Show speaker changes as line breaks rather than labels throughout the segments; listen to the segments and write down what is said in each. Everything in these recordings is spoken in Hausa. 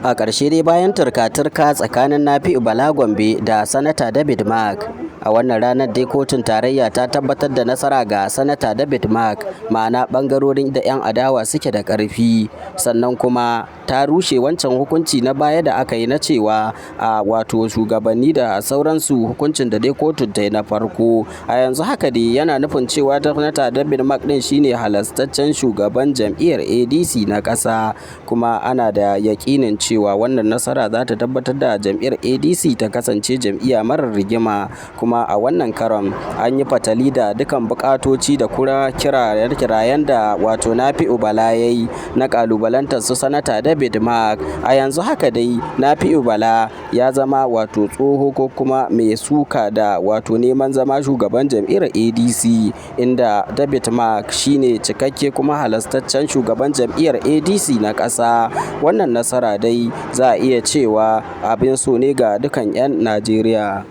A ƙarshe dai, bayan turka-turka tsakanin Nafi'u Bala Gombe da Sanata David Mark, a wannan ranar dai kotun tarayya ta tabbatar da nasara ga Sanata David Mark, ma'ana ɓangarorin da 'yan adawa suke da ƙarfi. Sannan kuma ta rushe wancan hukunci na baya da aka yi na cewa a wato shugabanni da sauransu, hukuncin da dai kotun ta yi na farko. A yanzu haka dai yana nufin cewa Sanata David Mark ɗin shine halastaccen shugaban jam'iyyar ADC na ƙasa, kuma ana da yaƙinin cewa wannan nasara za ta tabbatar da jam'iyyar ADC ta kasance jam'iyya marar rigima. Kuma a wannan karon an yi fatali da dukan bukatoci da kura kirayen da wato Nafi'u Bala ya yi na kalubalantar su Sanata David Mark. A yanzu haka dai Nafi'u Bala ya zama wato tsoho ko kuma mai suka da wato neman zama shugaban jam'iyyar ADC, inda David Mark shine cikakke kuma halastaccen shugaban jam'iyyar ADC na ƙasa. Wannan nasara dai za a iya cewa abin so ne ga dukan 'yan Najeriya.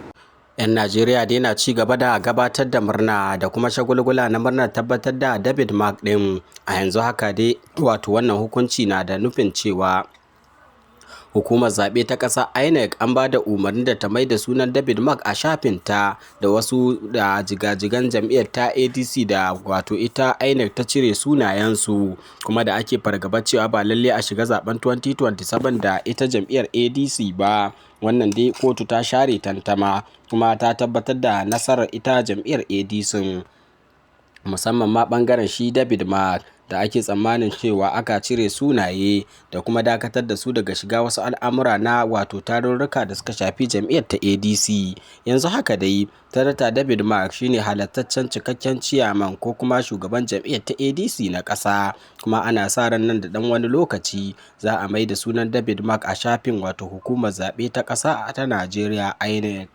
'Yan Najeriya dai na ci gaba da gabatar da murna da kuma shagulgula na murnar tabbatar da David Mark ɗin. A yanzu haka dai wato wannan hukunci na da nufin cewa hukumar zaɓe ta ƙasa INEC an ba da umarni da ta mai da sunan David Mark a shafinta, da wasu da jigajigan jam'iyyar ta ADC da wato ita INEC ta cire sunayensu, kuma da ake fargaba cewa ba lalle a shiga zaben 2027 da ita jam'iyyar ADC ba. Wannan dai kotu ta share tantama kuma ta tabbatar da nasarar ita jam'iyyar ADC, musamman ma bangaren shi David Mark da ake tsammanin cewa aka cire sunaye da kuma dakatar da su daga shiga wasu al'amura na wato tarurruka da suka shafi jam'iyyar ta ADC. Yanzu haka dai Sanata David Mark shine halattaccen cikakken ciyaman ko kuma shugaban jam'iyyar ta ADC na ƙasa, kuma ana sa ran nan da ɗan wani lokaci za a mai da sunan David Mark a shafin wato hukumar zaɓe ta ƙasa ta Najeriya INEC.